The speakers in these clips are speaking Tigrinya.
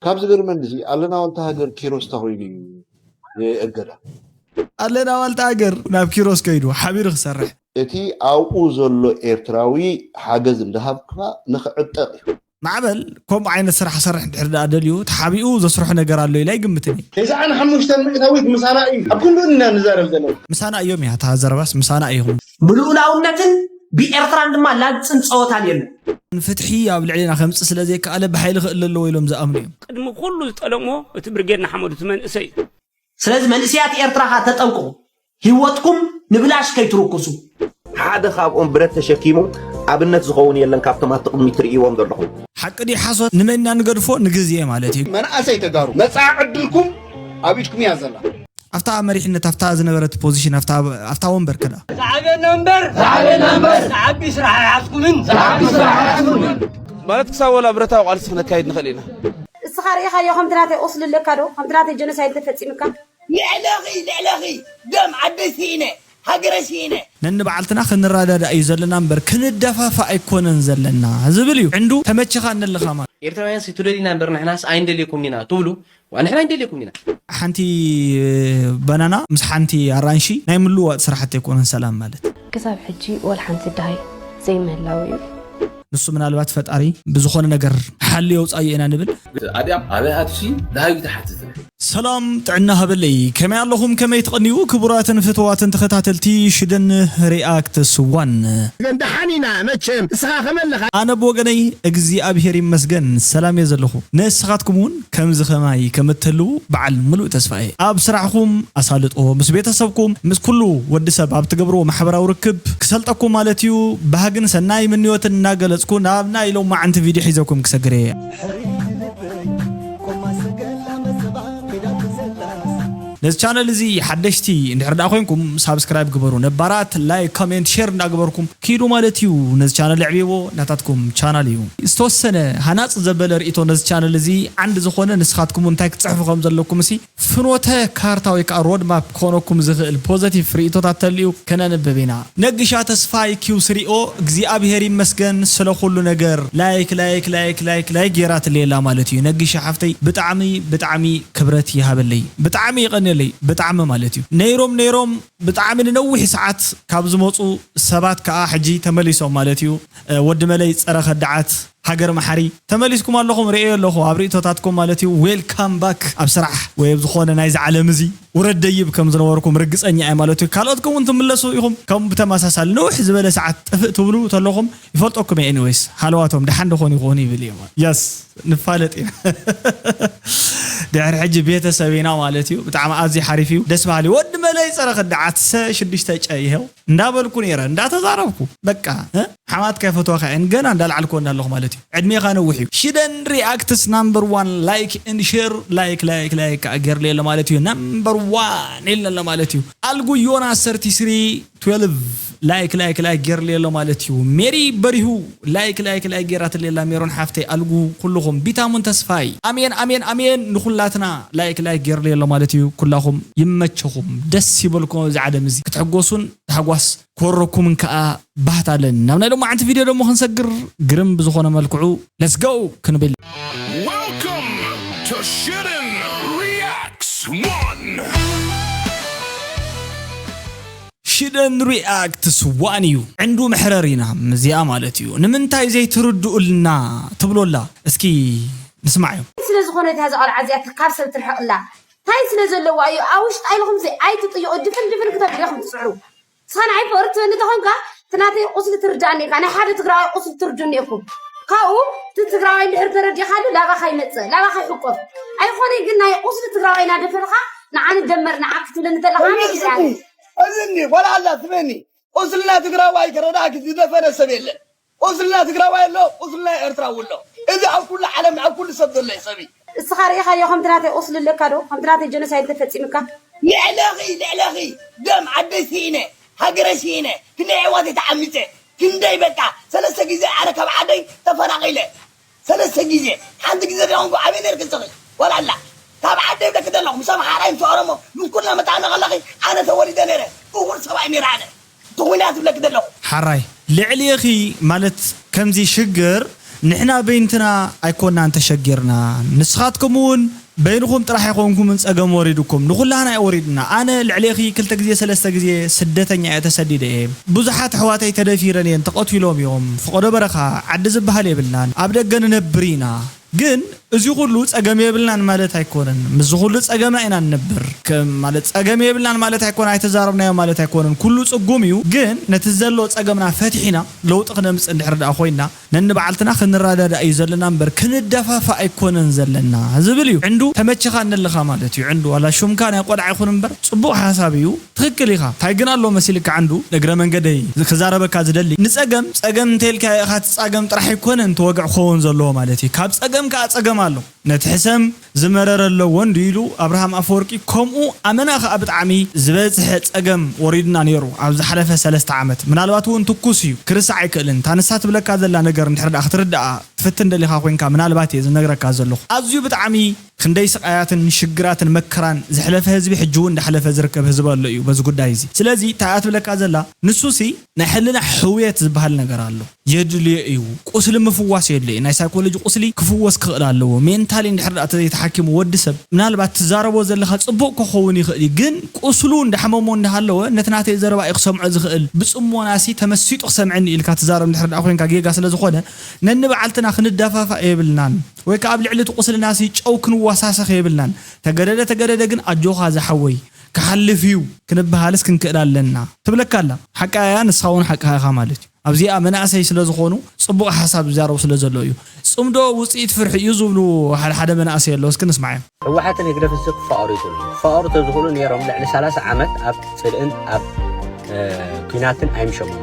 ካብ ዝገርመኒ እዚ ኣለና ዋልታ ሃገር ኪሮስ ተኾይኑ እዩ እገዳ። ኣለና ዋልታ ሃገር ናብ ኪሮስ ከይዱ ሓቢሩ ክሰርሕ። እቲ ኣብኡ ዘሎ ኤርትራዊ ሓገዝ እንዳሃብካ ንኽዕጠቕ እዩ። ማዕበል ከምኡ ዓይነት ስራሕ ሰርሕ እንድሕር ደኣ ደልዩ ተሓቢኡ ዘስርሖ ነገር ኣሎ ኢላ ይግምትን እየ። ተስዓን ሓሙሽተን ሚእታዊት ምሳና እዩ ኣብ ክንዱ ኢና ንዛረብ ዘለና። ምሳና እዮም እያ እታ ዘረባስ ምሳና እዮም። ብልኡላውነትን ብኤርትራን ድማ ላግፅን ፀወታን የለን። ፍትሒ ኣብ ልዕሌና ከምፅእ ስለ ዘይከኣለ ብሓይሊ ክእል ኣለዎ ኢሎም ዝኣምኑ እዮም። ቅድሚ ኩሉ ዝጠለሞ እቲ ብርጌድ ንሓመዱ እቲ መንእሰይ እዩ። ስለዚ መንእሰያት ኤርትራ ከኣ ተጠንቅቑ፣ ህይወትኩም ንብላሽ ከይትርኩሱ። ሓደ ካብኦም ብረት ተሸኪሙ ኣብነት ዝኸውን የለን ካብቶም ኣብቲ ቅድሚት ትርእይዎም ዘለኹም። ሓቂ ድዩ ሓሶት ንመን ኢና ንገድፎ ንግዜ ማለት እዩ። መናእሰይ ተጋሩ መጻኢ ዕድልኩም ኣብ ኢድኩም እያ ዘላ። ኣብታ መሪሕነት ኣብታ ዝነበረት position ኣብታ ኣብታ ወንበር ከዳ ዝዓበና እምበር ዝዓበና እምበር ዝዓቢ ስራሕ ኣይሓዝኩምን ዝዓቢ ስራሕ ኣይሓዝኩምን። ማለት ክሳብ ወላ ብረታዊ ቃልሲ ክነካይድ ንኽእል ኢና። እስኻ ርኢኻዮ ከምቲ ናተይ ቁስሊ ኣለካ ዶ ከምቲ ናተይ genocide ተፈጺምካ። ልዕለኺ ልዕለኺ ደም ዓደይ ስኢነ ሃገረይ ስኢነ። ነንባዕልትና ክንረዳዳእ እዩ ዘለና እምበር ክንደፋፋእ ኣይኮነን ዘለና ዝብል እዩ ዕንዱ። ተመችኻ እንልኻ ማለት ኤርትራውያንስ ትደልዩና እምበር ንሕናስ ኣይንደልየኩምን ኢና ትብሉ። ዋ ንሕና ኣይንደልየኩምን ኢና። ሓንቲ በናና ምስ ሓንቲ ኣራንሺ ናይ ምልውዋጥ ስራሕቲ ኣይኮነን ሰላም ማለት። ክሳብ ሕጂ ወላ ሓንቲ ደሃይ ዘይምህላዉ እዩ። ንሱ ምናልባት ፈጣሪ ብዝኾነ ነገር ሓልዮ የውፃዮ ኢና ንብል። ኣድያም ኣበይ ኣትሲ ደሃዩ ትሓትት። ሰላም ጥዕና ሃበለይ ከመይ ኣለኹም ከመይ ትቐንዩ ክቡራትን ፍትዋትን ተኸታተልቲ ሽደን ሪኣክትስ ዋን። ደሓን ኢና መቸም ንስኻ ከመለኻ። ኣነ ብወገነይ እግዚኣብሄር ይመስገን ሰላም እየ ዘለኹ ንስኻትኩም እውን ከምዚ ኸማይ ከም እትህልዉ በዓል ምሉእ ተስፋ እየ ኣብ ስራሕኹም ኣሳልጦ ምስ ቤተሰብኩም ምስ ኩሉ ወዲ ሰብ ኣብ ትገብርዎ ማሕበራዊ ርክብ ክሰልጠኩም ማለት እዩ። ባህግን ሰናይ ምንዮትን እናገለጽኩ ናብ ናይ ሎማዓንቲ ቪድዮ ሒዘኩም ክሰግር እየ። ነዚ ቻነል እዚ ሓደሽቲ እንድሕር ደኣ ኮይንኩም ሳብስክራይብ ግበሩ፣ ነባራት ላይክ ኮሜንት ሼር እንዳገበርኩም ኪዱ ማለት እዩ። ነዚ ቻነል ኣዕብይዎ ናታትኩም ቻናል እዩ። ዝተወሰነ ሃናጽ ዘበለ ርእይቶ ነዚ ቻነል እዚ ዓንዲ ዝኾነ ንስኻትኩም እንታይ ክትጽሕፉ ከም ዘለኩም ሲ ፍኖተ ካርታ ወይ ከዓ ሮድ ማፕ ክኾነኩም ዝኽእል ፖዘቲቭ ርእይቶታት ተልዩ ከነንብብ ኢና። ነግሻ ተስፋይ ኪው ስሪኦ እግዚኣብሄር ይመስገን ስለ ኩሉ ነገር ላይክ ላይክ ላይክ ላይክ ላይክ ጌራትለይ ኣላ ማለት እዩ። ነግሻ ሓፍተይ ብጣዕሚ ብጣዕሚ ክብረት ይሃበለይ ብጣዕሚ ይቐንየለይ ብጣዕሚ ማለት እዩ። ነይሮም ነይሮም ብጣዕሚ ንነዊሕ ሰዓት ካብ ዝመፁ ሰባት ከዓ ሕጂ ተመሊሶም ማለት እዩ። ወዲ መለይ ፀረ ከዳዓት ሃገር መሓሪ ተመሊስኩም ኣለኹም ርእዮ ኣለኹ ኣብ ርእቶታትኩም ማለት እዩ። ዌልካም ባክ ኣብ ስራሕ ወይ ኣብ ዝኾነ ናይዚ ዓለም እዚ ውረድ ደይብ ከም ዝነበርኩም ርግፀኛ እየ ማለት እዩ። ካልኦትኩም እውን ትምለሱ ኢኹም ከም ብተመሳሳሊ ንውሕ ዝበለ ሰዓት ጥፍእ ትብሉ ተለኹም ይፈልጠኩም እየ። ኤኒዌይስ ሃለዋቶም ደሓን ደኾኑ ይኾኑ ይብል እየ ማለት የስ ንፋለጥ ኢና። ድሕሪ ሕጂ ቤተሰብ ኢና ማለት እዩ። ብጣዕሚ ኣዝዩ ሓሪፍ እዩ ደስ በሃሊ ወዲ መለይ ፀረ ከዳዓት ሰ ሽዱሽተ ጨ ይኸው እንዳበልኩ ነይረ እንዳተዛረብኩ በቃ እ ሓማትካ ይፈትወካ እየን ገና እንዳልዓልክዎ እንዳለኹ ማለት እዩ። ዕድሜኻ ነዊሕ እዩ። ሽደን ሪኣክትስ ናምበር ዋን ላይክ ኤንድ ሼር ላይክ ላይክ ላይክ ከዓ ጌርለይ ኣሎ ማለት እዩ። ናምበር ዋን ኢልና ኣሎ ማለት እዩ። ኣልጉ ዮናስ ሰርቲ ስሪ ትዌልቭ ላይክ ላይክ ላይክ ጌርለይ ኣሎ ማለት እዩ። ሜሪ በሪሁ ላይክ ላይክ ላይክ ጌራትለይ ኣላ ሜሮን ሓፍተይ ኣልጉ ኩልኹም ቢታሙን ተስፋይ ኣሜን ኣሜን ኣሜን ንኹላትና ላይክ ላይክ ጌርለይ ኣሎ ማለት እዩ። ኩላኹም ይመቸኹም ደስ ይበልኩም ኣብዚ ዓለም እዚ ክትሕጎሱን ታሕጓስ ክወረኩምን ከኣ ባህታ ኣለኒ። ናብ ናይ ሎማዓንቲ ቪድዮ ደሞ ክንሰግር ግርም ብዝኾነ መልክዑ let's go ክንብል። Welcome to Shiden Reacts one። ሽደን ሪኣክትስ ዋን እዩ ዕንዱ መሕረር ኢና እዚኣ ማለት እዩ። ንምንታይ ዘይትርድኡልና ትብሎላ እስኪ ንስማዕ እዮም። ስለ ዝኾነ እታ እዛ ቆልዓ እዚኣ ካብ ሰብ ትርሕቕ ኣላ። ታይ ስለ ዘለዋ እዩ ኣብ ውሽጣ ኢልኹም ሲ ኣይትጥይቑ ድፍን ድፍን ክተብሉ ኢኹም ትፅዕሩ። ንስኻ ንዓይ ፍቕሪ ትብለኒ ተኾንካ እቲ ናተይ ቁስሊ ትርዳእኒ ኢኻ። ናይ ሓደ ትግራዋይ ቁስሊ ትርዱኒ ኢኹም። ካብኡ እቲ ትግራዋይ እንድሕር ተረዲኻሉ ላባኻ ይመፅእ ላባኻ ይሕቆፍ። ኣይኾነይ ግን ናይ ቁስሊ ትግራዋይ እናደፈንኻ ንዓኒ ደመር ንዓኪ ትብለኒ ዘለኻ ኣነ ይርዳእኒ። እዝኒ ወላ ኣላ ትበኒ ቁስልና ትግራዋይ ከረዳእኪ ዝደፈነ ሰብ የለን። ቁስልና ትግራዋይ ኣሎ፣ ቁስልና ኤርትራዊ ኣሎ። እዚ ኣብ ኩሉ ዓለም ኣብ ኩሉ ሰብ ዘሎ እዩ ሰብ እዩ። እስኻ ርኢኻዮ ከምቲ ናተይ ቁስሊ ኣለካ ዶ? ከምቲ ናተይ ጀኖሳይድ ተፈጺምካ? ልዕለኺ ልዕለኺ ደም ዓደይ ስኢነ ሃገረይ ስኢነ ክንደይ ኣሕዋተይ ተዓሚፀ ክንደይ በቃ ሰለስተ ግዜ ኣነ ካብ ዓደይ ተፈናቒለ ሰለስተ ግዜ ሓንቲ ግዜ ደኾንኩ ኣበይ ነርኪ እስኺ ዋላ ኣላ ካብ ዓደይ ብለኪ ዘለኹ ምስ ኣምሓራይ ምስ ኦሮሞ ምስ ኩልና መታዕሚ ከለኺ ኣነ ተወሊደ ነይረ እኹል ሰብኣይ ነይረ ኣነ እቲ ኹናት ዝብለኪ ዘለኹ። ሓራይ ልዕሌኺ ማለት ከምዚ ሽግር ንሕና በይንትና ኣይኮናን ተሸጊርና፣ ንስኻትኩም እውን በይንኹም ጥራሕ ኣይኮንኩምን ጸገም ወሪድኩም፣ ንኹላህና እዩ ወሪድና። ኣነ ልዕሌኺ ክልተ ግዜ ሰለስተ ግዜ ስደተኛ እየ፣ ተሰዲደ እየ። ብዙሓት ኣሕዋተይ ተደፊረን እየን፣ ተቐቲሎም እዮም። ፍቐዶ በረኻ፣ ዓዲ ዝበሃል የብልናን፣ ኣብ ደገ ንነብር ኢና። ግን እዚ ኩሉ ጸገም የብልናን ማለት ኣይኮነን። ምስዚ ኩሉ ጸገምና ኢና ንነብር። ከም ማለት ጸገም የብልናን ማለት ኣይኮነ፣ ኣይተዛረብናዮ ማለት ኣይኮነን። ኩሉ ጽጉም እዩ። ግን ነቲ ዘሎ ጸገምና ፈቲሕና ለውጢ ክነምጽእ እንድሕር ደኣ ኮይና፣ ነንባዕልትና ክንረዳዳእ እዩ ዘለና እምበር ክንደፋፋእ ኣይኮነን ዘለና ዝብል እዩ። ዕንዱ ተመችኻ እንለኻ ማለት እዩ። ዕንዱ ዋላ ሹምካ ናይ ቆልዓ ይኹን እምበር ጽቡቕ ሓሳብ እዩ። ትኽክል ኢኻ። እንታይ ግን ኣሎ መሲልካ ዕንዱ፣ እግረ መንገደይ ክዛረበካ ዝደሊ፣ ንጸገም ጸገም እንተኢልካ ኢኻ ትጻገም ጥራሕ ኣይኮነን ተወግዕ ክኸውን ዘለዎ ማለት እዩ። ካብ ጸገም ከኣ ጸገም ኣሎ። ነቲ ሕሰም ዝመረረ ኣለዎ እንዲ ኢሉ ኣብርሃም ኣፈወርቂ ከምኡ ኣመና ከኣ ብጣዕሚ ዝበዝሐ ጸገም ወሪድና ነይሩ ኣብ ዝሓለፈ ሰለስተ ዓመት። ምናልባት እውን ትኩስ እዩ፣ ክርስዕ ኣይክእልን። እታ ንሳ ትብለካ ዘላ ነገር እንድሕር ደኣ ክትርድኣ ትፍትን ደሊኻ ኮይንካ ምናልባት እየ ዝነግረካ ዘለኹ። ኣዝዩ ብጣዕሚ ክንደይ ስቓያትን ሽግራትን መከራን ዘሕለፈ ህዝቢ ሕጂ እውን እንዳሕለፈ ዝርከብ ህዝቢ ኣሎ እዩ በዚ ጉዳይ እዚ። ስለዚ እንታይ እያ ትብለካ ዘላ? ንሱሲ ናይ ሕልና ሕውየት ዝበሃል ነገር ኣሎ። የድልዮ እዩ። ቁስሊ ምፍዋስ የድልዮ እዩ። ናይ ሳይኮሎጂ ቁስሊ ክፍወስ ክኽእል ኣለዎ። ሜንታሊ እንድሕር ደኣ ተዘይተሓኪሙ ወዲ ሰብ ምናልባት ትዛረቦ ዘለኻ ጽቡቕ ክኸውን ይኽእል እዩ። ግን ቁስሉ እንዳሕመሞ እንዳሃለወ ነቲ ናተይ ዘረባ እዩ ክሰምዖ ዝኽእል። ብጽሞናሲ ተመሲጡ ክሰምዐኒ ኢልካ ትዛረብ እንድሕር ደኣ ኮይንካ ጌጋ ስለ ዝኾነ ነንባዕልትና ክንደፋፋእ የብልናን። ወይ ከኣ ኣብ ልዕሊ እቲ ቁስልናሲ ጨው ክንወሳሰኽ የብልናን። ተገደደ ተገደደ ግን ኣጆኻ ዝሓወይ ክሓልፍ እዩ ክንበሃልስ ክንክእል ኣለና ትብለካ ኣላ። ሓቃ እያ፣ ንስኻ እውን ሓቅኻ ኢኻ ማለት እዩ። ኣብዚኣ መናእሰይ ስለ ዝኾኑ ጽቡቕ ሓሳብ ዝዛረቡ ስለ ዘለዉ እዩ። ጽምዶ ውጽኢት ፍርሒ እዩ ዝብሉ ሓደ ሓደ መናእሰይ ኣለዉ። እስኪ ንስማዓዮም። ህወሓትን ህግደፍን ክፋቐሩ ይኽእሉ። ክፋቐሩ ተዝኽእሉ ነይሮም ልዕሊ ሰላሳ ዓመት ኣብ ጽልእን ኣብ፣ እ፣ ኲናትን ኣይምሸሙን።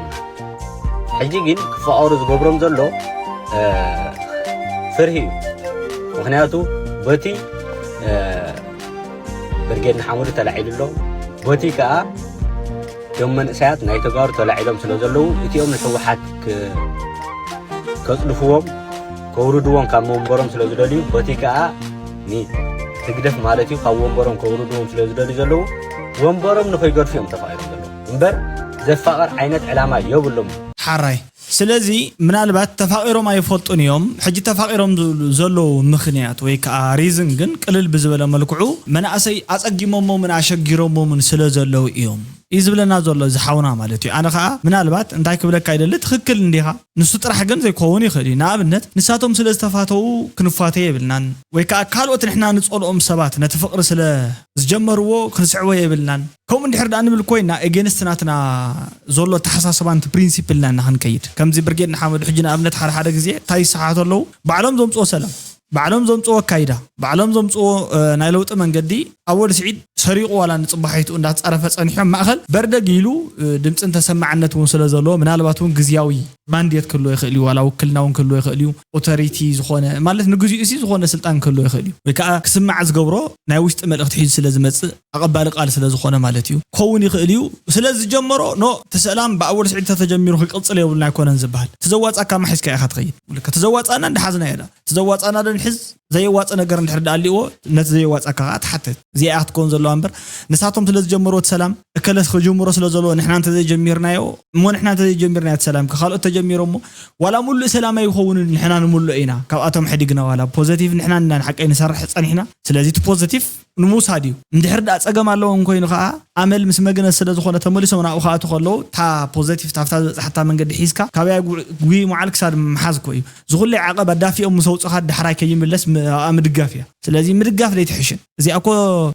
ሕጂ ግን ክፋቐሩ ዝገብሮም ዘሎ፣ እ፣ ፍርሂ እዩ። ምኽንያቱ በቲ፣ እ፣ ብርጌድ ንሓመዱ ተላዒሉ ኣሎ። በቲ ከኣ እቶም መንእሰያት ናይ ተጋሩ ተላዒሎም ስለ ዘለዉ፣ እቲኦም ንህወሓት ክ-፣ ከጽድፍዎም፣ ከውርድዎም ካብ መንበሮም ስለ ዝደልዩ፣ በቲ ከኣ ንህግደፍ ማለት እዩ፣ ካብ ወንበሮም ከውርድዎም ስለ ዝደልዩ ዘለዉ፣ ወንበሮም ንኸይገድፉ እዮም ተፋቒሮም ዘለዉ። እምበር ዘፋቕር ዓይነት ዕላማ የብሎም። ሓራይ። ስለዚ ምናልባት ተፋቒሮም ኣይፈልጡን እዮም። ሕጂ ተፋቒሮም ዝብሉ ዘለዉ ምኽንያት ወይ ከኣ ሪዝን ግን ቅልል ብዝበለ መልክዑ መናእሰይ ኣጸጊሞሞምን ኣሸጊሮሞምን ስለ ዘለዉ እዮም እዩ ዝብለና ዘሎ እዚ ሓውና ማለት እዩ። ኣነ ከኣ ምናልባት እንታይ ክብለካ ይደሊ፣ ትኽክል እንዲኻ፣ ንሱ ጥራሕ ግን ዘይከውን ይኽእል እዩ። ንኣብነት ንሳቶም ስለ ዝተፋተዉ ክንፋተ የብልናን ወይ ከኣ ካልኦት ንሕና ንጸልኦም ሰባት ነቲ ፍቕሪ ስለ ዝጀመርዎ ክንስዕቦ የብልናን። ከምኡ እንድሕር ደኣ ንብል ኮይና ኤጌንስት ናትና ዘሎ ኣተሓሳስባን ፕሪንሲፕልና እና ክንከይድ ከምዚ ብርጌድ ንሓመዱ ሕጂ ንኣብነት ሓደ ሓደ ግዜ እንታይ ይሰሓቱ ኣለዉ? ባዕሎም ዘምፅኦ ሰላም፣ ባዕሎም ዘምፅኦ ኣካይዳ፣ ባዕሎም ዘምፅኦ፣ እ፣ ናይ ለውጢ መንገዲ ኣወል ስዒድ ሰሪቑ ዋላ ንፅባሒቱ እንዳተፃረፈ ፀኒሑ ኣብ ማእኸል በርደግ ኢሉ፣ እ፣ ድምፅን ተሰማዕነት እውን ስለ ዘለዎ ምናልባት እውን ግዝያዊ ማንዴት ክህልዎ ይኽእል እዩ፣ ዋላ ውክልና እውን ክህልዎ ይኽእል እዩ። ኦቶሪቲ ዝኾነ ማለት ንግዚኡ ሲ ዝኾነ ስልጣን ክህልዎ ይኽእል እዩ፣ ወይ ከዓ ክስማዕ ዝገብሮ ናይ ውሽጢ መልእኽቲ ሒዙ ስለ ዝመፅእ ኣቐባሊ ቃል ስለ ዝኾነ ማለት እዩ። ክኸውን ይኽእል እዩ። ስለ ዝጀመሮ ኖ እቲ ሰላም ብኣወል ስዒድ ተተጀሚሩ ክቅፅል የብሉን ኣይኮነን ዝበሃል። እቲ ዘዋፃካ ማሒዝካ ኢኻ ትኸይድ። እቲ ዘዋፃና እንዳሓዝና እየ። እቲ ዘዋፃና ዶ ንሕዝ፣ ዘየዋፅእ ነገር እንድሕር ዳኣ ኣሊእዎ ነቲ ዘየዋፃካ ከዓ ትሓትት። እዚኣ እያ ክትከውን ዘለዋ እምበር ንሳቶም ስለ ዝጀመርዎ እቲ ሰላም እከለ ክጅምሮ ስለ ዘለዎ ንሕና እንተዘይጀሚርናዮ እሞ ንሕና እንተዘይጀሚርናዮ እቲ ሰላም ከ ካልኦት ተጀሚሮሞ ዋላ ሙሉእ ሰላም ኣይኸውንን ንሕና ንምሉእ ኢና ካብኣቶም ሕዲግና ዋላ ፖዘቲቭ ንሕና እና ንሓቀይ ንሰርሕ ፀኒሕና። ስለዚ እቲ ፖዘቲቭ ንምውሳድ እዩ። እንድሕር ደኣ ጸገም ኣለዎም ኮይኑ ከኣ ኣመል ምስ መግነዝ ስለ ዝኾነ ተመሊሶም ናብኡ ክኣቱ ከለዉ እታ ፖዘቲቭ ታፍታ ዝበጽሓታ መንገዲ ሒዝካ ካበያ ጉ- ጉይ መዓል ክሳድ ምሓዝ እኮ እዩ። ዝኹለይ ዓቐብ ኣዳፊኦም ምስ ኣውጽኻ ዳሕራይ ከይምለስ ም- ኣብኣ ምድጋፍ እያ። ስለዚ ምድጋፍ ዘይትሕሽን እዚኣ እኮ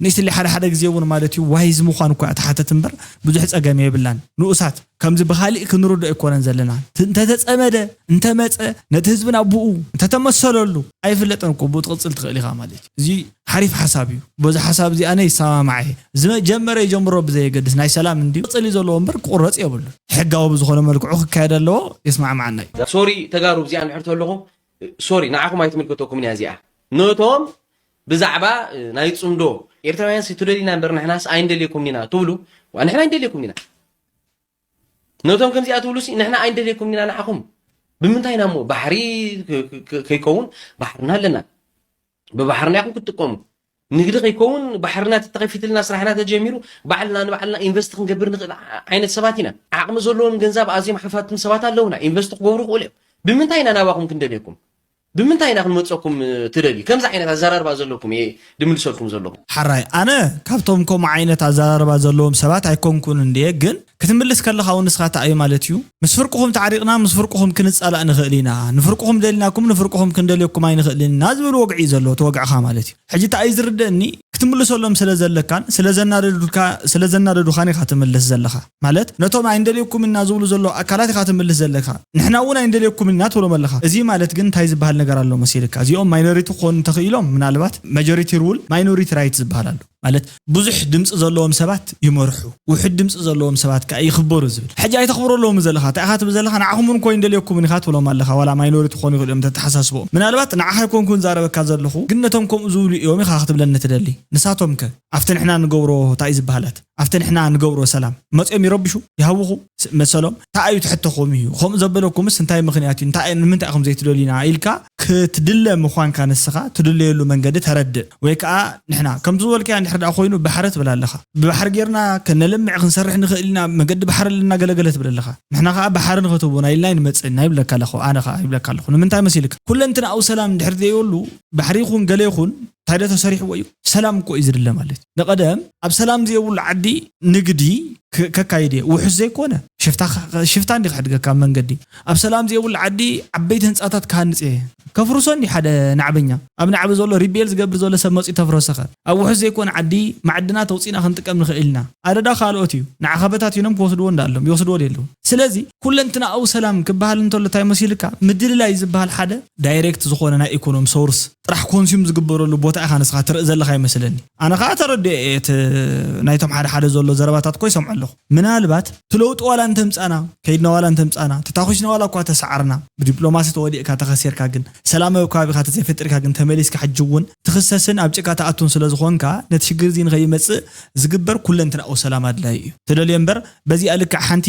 ንእሽትለይ ሓደ ሓደ ግዜ እውን ማለት እዩ ዋይዝ ምዃን እኮ እያ ትሓትት እምበር ብዙሕ ጸገም የብላን። ንኡሳት ከምዚ ብኻሊእ ክንርዶ ኣይኮነን ዘለና። ት- እንተተጸመደ እንተመጸ ነቲ ህዝብና ብኡ እንተተመሰለሉ ኣይፍለጥን እኮ ብኡ ትቕጽል ትኽእል ኢኻ ማለት እዩ። እዚ ሓሪፍ ሓሳብ እዩ። በዚ ሓሳብ እዚ ኣነ ይሰማማዕ እየ። ዝጀመረ ይጀምሮ ብዘየገድስ ናይ ሰላም እንድዩ ቅጽል እዩ ዘለዎ እምበር ክቑረጽ የብሉ። ሕጋዊ ብዝኾነ መልክዑ ክካየድ ኣለዎ። የስማዕማዓና እዩ። ሶሪ ተጋሩ እዚኣ እንድሕር ተለኹ ሶሪ ንዓኹም ኣይትምልከተኩም እያ እዚኣ። ነቶም ብዛዕባ ናይ ጽምዶ ኤርትራውያን ሲ ትደልዩና እምበር ንሕናስ ኣይንደልየኩም ኢና ትብሉ ዋ ንሕና ኣይንደልየኩም ኢና። ነቶም ከምዚኣ ትብሉ ሲ ንሕና ኣይንደልየኩም ኢና ንዓኹም። ብምንታይ ኢና እሞ ባሕሪ ክ- ክ- ክ- ከይከውን ባሕርና ኣለና። ብባሕርና ኢኹም ክትጥቀሙ። ንግዲ ከይከውን ባሕርና ተተኸፊትልና ስራሕና ተጀሚሩ ባዕልና ንባዕልና ኢንቨስት ክንገብር ንኽእል ዓ- ዓይነት ሰባት ኢና። ዓቕሚ ዘለዎም ገንዘብ ኣዝዮም ሓፋትም ሰባት ኣለውና ኢንቨስት ክገብሩ ይኽእሉ እዮም። ብምንታይ ኢና ናባኹም ክንደልየኩም? ብምንታይ ኢና ክንመፀኩም ትደልዩ? ከምዚ ዓይነት ኣዘራርባ ዘለኩም እየ ድምልሰልኩም ዘለኹ። ሓራይ፣ ኣነ ካብቶም ከምኡ ዓይነት ኣዘራርባ ዘለዎም ሰባት ኣይኮንኩን እንድየ፣ ግን ክትምልስ ከለኻ እውን ንስኻ እንታይ እዩ ማለት እዩ? ምስ ፍርቅኹም ተዓሪቕና ምስ ፍርቅኹም ክንፃላእ ንኽእል ኢና፣ ንፍርቅኹም ደሊናኩም ንፍርቅኹም ክንደልየኩም ኣይንኽእልን ኢና ዝብል ወግዒ እዩ ዘለዎ፣ እቲ ወግዕኻ ማለት እዩ። ሕጂ እንታይ እዩ ዝርደእኒ? ክትምልሰሎም ስለ ዘለካን ስለ ዘናደዱካ ስለ ዘናደዱኻን ኢኻ ትምልስ ዘለኻ። ማለት ነቶም ኣይንደልየኩም ኢና ዝብሉ ዘሎ ኣካላት ኢኻ ትምልስ ዘለኻ። ንሕና እውን ኣይንደልየኩም ኢና ትብሎም ኣለኻ። እዚ ማለት ግን እንታይ ዝበሃል ነገር ኣሎ መሲልካ? እዚኦም ማይኖሪቲ ክኾኑ እንተኽኢሎም ምናልባት ማጆሪቲ ሩል ማይኖሪቲ ራይት ዝበሃል ኣሎ። ማለት ብዙሕ ድምፂ ዘለዎም ሰባት ይመርሑ፣ ውሕድ ድምፂ ዘለዎም ሰባት ከዓ ይኽበሩ ዝብል። ሕጂ ኣይተኽብረሎም ዘለኻ። እንታይ ኢኻ ትብል ዘለኻ? ንዓኹም እውን እኮ ኣይንደልየኩምን ኢኻ ትብሎም ኣለኻ። ዋላ ማይኖሪቲ ክኾኑ ይኽእሉ እዮም ተተሓሳስቦም። ምናልባት ንዓኻ ኣይኮንኩን ዛረበካ ዘለኹ፣ ግን ነቶም ከምኡ ዝብሉ እዮም ኢኻ ክትብለኒ ትደሊ። ንሳቶም ከ ኣብቲ ንሕና ንገብሮ እንታይ እዩ ዝበሃላት ኣብቲ ንሕና ንገብሮ ሰላም መፅኦም ይረብሹ ይሃውኹ መሰሎም እንታይ እዩ ትሕተኹም እዩ ከምኡ ዘበለኩምስ እንታይ ምኽንያት እዩ እንታይ ንምንታይ ኢኹም ዘይትደልዩና ኢልካ ክትድለ ምዃንካ ንስኻ ትድለየሉ መንገዲ ተረድእ ወይ ከዓ ንሕና ከምቲ ዝበልካያ እንድሕር ደኣ ኮይኑ ባሕሪ ትብል ኣለኻ ብባሕሪ ጌርና ከነልምዕ ክንሰርሕ ንኽእል ኢና መገዲ ባሕሪ ኣለና ገለገለ ትብል ኣለኻ ንሕና ከዓ ባሕሪ ንኽትህቡና ኢልና ይንመፅእ ኢና ይብለካ ኣለኹ ኣነ ከዓ ይብለካ ኣለኹ ንምንታይ መሲልካ ኩለንትናኡ ሰላም እንድሕር ዘይብሉ ባሕሪ ይኹን ገለ ይኹን እንታይ ዶ ተሰሪሕዎ እዩ ሰላም እኮ እዩ ዝድለ ማለት እዩ ንቐደም ኣብ ሰላም ዘየብሉ ዓዲ ንግዲ ከካይድ እየ ውሑስ ዘይኮነ ሽፍታ እንዲ ክሕድገካ ኣብ መንገዲ ኣብ ሰላም ዘየብሉ ዓዲ ዓበይቲ ህንፃታት ክሃንፅ እየ ከፍርሶ እንዲ ሓደ ናዕበኛ ኣብ ናዕቢ ዘሎ ሪቤል ዝገብር ዘሎ ሰብ መፂኡ ተፍረሰኸ ኣብ ውሑስ ዘይኮነ ዓዲ ማዕድናት ኣውፂና ክንጥቀም ንኽእል ኢና ኣደዳ ካልኦት እዩ ንዓኻ በታቲኖም ክወስድዎ እንዳኣሎም ይወስድዎ የለዉ ስለዚ ኩለንትናኣዊ ሰላም ክበሃል እንተሎ እንታይ መሲልካ ምድልላይ ዝበሃል ሓደ ዳይሬክት ዝኾነ ናይ ኢኮኖሚ ሶርስ ጥራሕ ኮንሱም ዝግበረሉ ቦታ ኢኻ ንስኻ ትርኢ ዘለኻ ይመስለኒ ኣነ ከዓ ተረዲኦ እየ እቲ ናይቶም ሓደ ሓደ ዘሎ ዘረባታት እኮ ይሰምዖ ኣለኹ ምናልባት እቲ ለውጢ ዋላ እንተምፃና ከይድና ዋላ እንተምፃና ተታኹስና ዋላ እኳ ተሰዓርና ብዲፕሎማሲ ተወዲእካ ተኸሲርካ ግን ሰላማዊ ከባቢኻ ተዘይፈጢርካ ግን ተመሊስካ ሕጂ እውን ትኽሰስን ኣብ ጭቃ ትኣቱን ስለ ዝኾንካ ነቲ ሽግር እዚ ንኸይመፅእ ዝግበር ኩለንትናኡ ሰላም ኣድላይ እዩ ትደልዮ እምበር በዚኣ ልክዕ ሓንቲ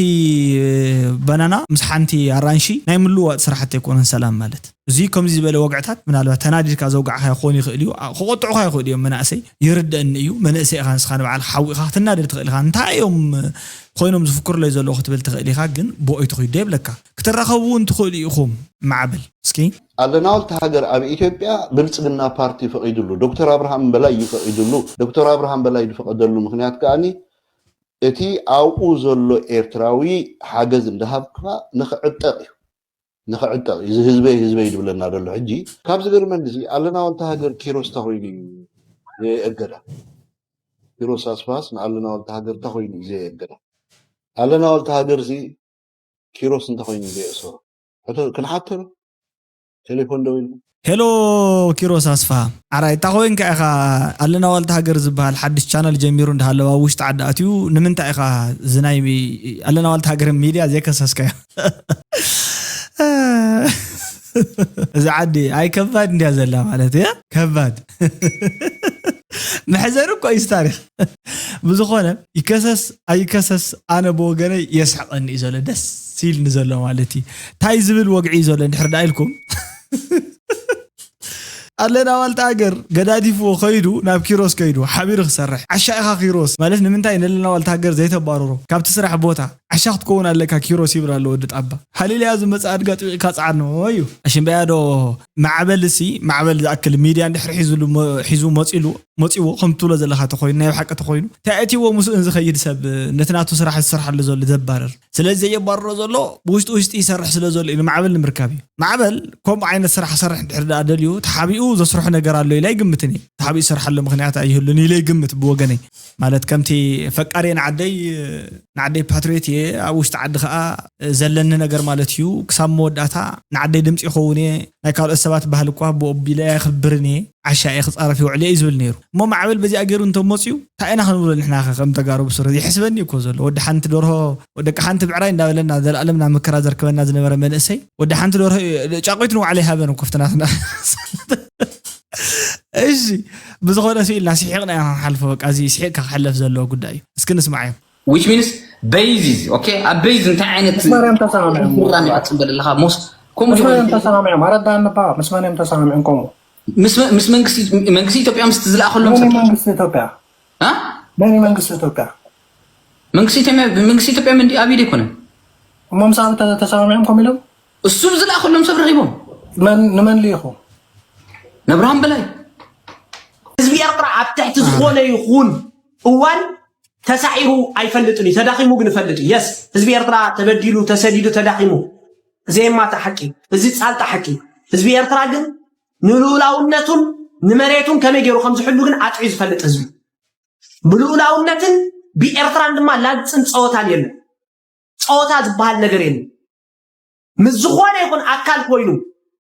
ባናና ምስ ሓንቲ ኣራንሺ ናይ ምልዋጥ ስራሕቲ ኣይኮነን ሰላም ማለት እዚ ከምዚ ዝበለ ወግዕታት ምናልባት ተናዲድካ ዘውጋዕካ ክኾን ይኽእል እዩ ክቆጥዑካ ይኽእሉ እዮም መናእሰይ ይርደእኒ እዩ መንእሰይ ኢኻ ንስኻ ንባዕልካ ሓዊ ኢኻ ክትናደድ ትኽእል ኢኻ እንታይ እዮም ኮይኖም ዝፍክሩለይ ዘለዉ ክትብል ትኽእል ኢኻ ግን ብኦይ ትኽይዶ የብለካ ክትራኸቡ እውን ትኽእሉ ኢኹም ማዕበል እስኪ ኣለናወልቲ ሃገር ኣብ ኢትዮጵያ ብልፅግና ፓርቲ ፈቒዱሉ ዶክተር ኣብርሃም በላይ እዩ ፈቒዱሉ ዶክተር ኣብርሃም በላይ ዝፈቐደሉ ምክንያት ከኣኒ እቲ ኣብኡ ዘሎ ኤርትራዊ ሓገዝ እንዳሃብካ ንኽዕጠቕ እዩ ንኽዕጠቕ እዚ ህዝበይ ህዝበይ ዝብለና ዘሎ ሕጂ ካብ ዝገርመኒ እዚ ኣለናወልቲ ሃገር ኪሮስ ተኮይኑ እዩ ዘየእገዳ ኪሮስ ኣስፋስ ንኣለናወልቲ ሃገር ተኮይኑ እዩ ዘየእገዳ ኣለናወልቲ ሃገር እዚ ኪሮስ እንተኮይኑ ዘየእሰሮ ሕቶ ክንሓቶ ዶ ቴሌፎን ደው ኢሉ ሄሎ ኪሮስ ኣስፋ ዓራይ እታ ኮይንካ ኢኻ ኣለና ዋልታ ሃገር ዝበሃል ሓድሽ ቻነል ጀሚሩ እንዳሃለዋ ውሽጢ ዓዲ ኣትዩ ንምንታይ ኢኻ ዝናይ ኣለና ዋልታ ሃገር ሚድያ ዘይከሰስካዮ እዚ ዓዲ ኣይ ከባድ እንድያ ዘላ ማለት እያ ከባድ መሕዘን እኮ እዩ ታሪክ ብዝኾነ ይከሰስ ኣይከሰስ ኣነ ብወገነይ የስሕቐኒ እዩ ዘሎ ደስ ኢልኒ ዘሎ ማለት እዩ እንታይ ዝብል ወግዒ እዩ ዘሎ እንድሕር ዳ ኢልኩም ኣለና ዋልታ ሃገር ገዳዲፍዎ ከይዱ ናብ ኪሮስ ከይዱ ሓቢሩ ክሰርሕ ዓሻ ኢኻ ኪሮስ ማለት ንምንታይ ነለና ዋልታ ሃገር ዘይተባርሮ ካብቲ ስራሕ ቦታ ዓሻ ክትከውን ኣለካ ኪሮስ ይብል ኣሎ ወዲ ጣባ ሃሊልያ ዝመፅእ ኣድጋ ጥቢቕካ ፃዓኖ እዩ ኣሽምበያ ዶ ማዕበል ሲ ማዕበል ዝኣክል ሚድያ እንድሕር ሒዙ መፂሉ መፂዎ ከም ትብሎ ዘለካ ተኮይኑ ናይ ብሓቂ ተኮይኑ እንታይ ኣእትይዎ ምስኡ ዝኸይድ ሰብ ነቲ ናቱ ስራሕ ዝሰርሓሉ ዘሎ ዘባርር ስለዚ ዘየባርሮ ዘሎ ብውሽጢ ውሽጢ ይሰርሕ ስለ ዘሎ እዩ ንማዕበል ንምርካብ እዩ ማዕበል ከምኡ ዓይነት ስራሕ ክሰርሕ እንድሕር ደኣ ደልዩ ተሓቢኡ ዘስርሖ ነገር ኣሎ ኢለ ኣይግምትን እየ ተሓቢኡ ዝሰርሓሉ ምክንያት ኣይህሉን ኢለ ይግምት ብወገነይ ማለት ከምቲ ፈቃሪ ንዓደይ ንዓደይ ፓትሪዮት እየ ኣብ ውሽጢ ዓዲ ከዓ ዘለኒ ነገር ማለት እዩ ክሳብ መወዳእታ ንዓደይ ድምፂ ይኸውን እየ ናይ ካልኦት ሰባት ባህሊ እኳ ብኡ ኣቢለ የኽብርን እየ ዓሻ እየ ክፃረፍ ይውዕል እየ እዩ ዝብል ነይሩ እሞ ማዕበል በዚኣ ገይሩ እንተመፅኡ እንታይ ኢና ክንብሎ ንሕና ከ ከም ተጋሩ ብስሩ ይሕስበኒ እኮ ዘሎ ወዲ ሓንቲ ደርሆ ደቂ ሓንቲ ብዕራይ እንዳበለና ዘላለም ናብ መከራ ዘርክበና ዝነበረ መንእሰይ ወዲ ሓንቲ ደርሆ ጫቂቱ ንባዕሉ ይሃበን እኮ ፍትናትና እሺ ብዝኾነ ስኢልና ስሒቕና ኢና ክንሓልፎ በቃ እዚ ስሒቕካ ክሕለፍ ዘለዎ ጉዳይ እዩ እስኪ ንስማዓዮ which means basis okay ኣብ base እንታይ ዓይነት ማርያም ተሰማሚዖም ፕሮግራም እያ ትፅበ ዘለኻ ሞስ ከምኡ ምስ መን እዮም ተሰማሚዖም ኣረዳእኒ ባ ምስ መን እዮም ተሰማሚዖም ከምኡ ምስ መ- ምስ መንግስቲ መንግስቲ ኢትዮጵያ ምስ ዝለኣኸሎም ሰብ መንግስቲ ኢትዮጵያ አ? መን እዩ መንግስቲ ኢትዮጵያ መንግስቲ ኢትዮጵያ መንግስቲ ኢትዮጵያ ምንዲ ኣብዩ ኣይኮነን እሞ ምስ ኣብ ተ- ተሰማሚዖም ከምኡ ኢሎም እሱ ዝለኣኸሎም ሰብ ረኺቦም መን ንመን ልኢኹ? ነብርሃም በላይ። ህዝቢ ኤርትራ ኣብ ትሕቲ ዝኾነ ይኹን እዋን ተሳዒሩ ኣይፈልጥን እዩ። ተዳኺሙ ግን ይፈልጥ እዩ። የስ፣ ህዝቢ ኤርትራ ተበዲሉ፣ ተሰዲዱ፣ ተዳኺሙ። እዚ የማታ ሓቂ፣ እዚ ጻልጣ ሓቂ። ህዝቢ ኤርትራ ግን ንልኡላውነቱን ንመሬቱን ከመይ ገይሩ ከም ዝሕሉ ግን ኣጥዕዩ ዝፈልጥ ህዝቢ። ብልኡላውነትን ብኤርትራን ድማ ላግጽን ጸወታን የለን። ጸወታ ዝበሃል ነገር የለን። ምስ ዝኾነ ይኹን ኣካል ኮይኑ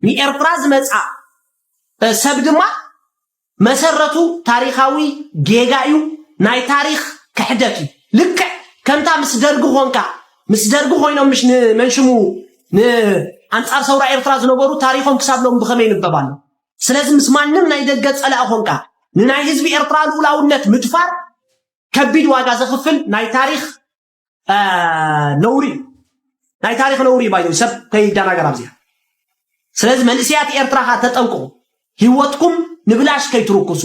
ንኤርትራ ዝመጻ ሰብ ድማ መሰረቱ ታሪኻዊ ጌጋ እዩ፣ ናይ ታሪኽ ክሕደት እዩ። ልክዕ ከምታ ምስ ደርጊ ኾንካ፣ ምስ ደርጊ ኮይኖም ምሽ ንመንሽሙ ንኣንጻር ሰውራ ኤርትራ ዝነበሩ ታሪኾም ክሳብ ሎም ብኸመይ ይንበብ ኣሎ። ስለዚ ምስ ማንም ናይ ደገ ጸላእ ኾንካ ንናይ ህዝቢ ኤርትራ ልኡላውነት ምድፋር ከቢድ ዋጋ ዘኽፍል ናይ ታሪኽ ነውሪ እዩ። ናይ ታሪኽ ነውሪ እዩ። ባይዘው ሰብ ከይደናገር ኣብዚኣ። ስለዚ መንእሰያት ኤርትራ ኸዓ ተጠንቅቑ። ህይወትኩም ንብላሽ ከይትርኩሱ፣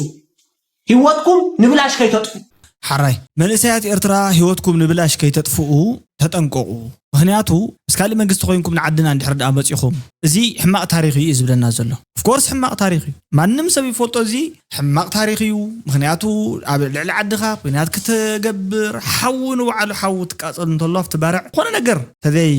ህይወትኩም ንብላሽ ከይተጥፉ። ሓራይ መንእሰያት ኤርትራ ህይወትኩም ንብላሽ ከይተጥፍኡ ተጠንቀቑ። ምክንያቱ ምስ ካልእ መንግስቲ ኮይንኩም ንዓድና እንድሕር ደኣ መፂኹም እዚ ሕማቕ ታሪኽ እዩ ዝብለና ዘሎ። ኦፍኮርስ ሕማቕ ታሪኽ እዩ፣ ማንም ሰብ ይፈልጦ። እዚ ሕማቕ ታሪኽ እዩ። ምክንያቱ ኣብ ልዕሊ ዓድኻ ኩናት ክትገብር ሓዊ ንባዕሉ ሓዊ ትቃፀል እንተሎ ኣብቲ ባርዕ ዝኾነ ነገር ተዘይ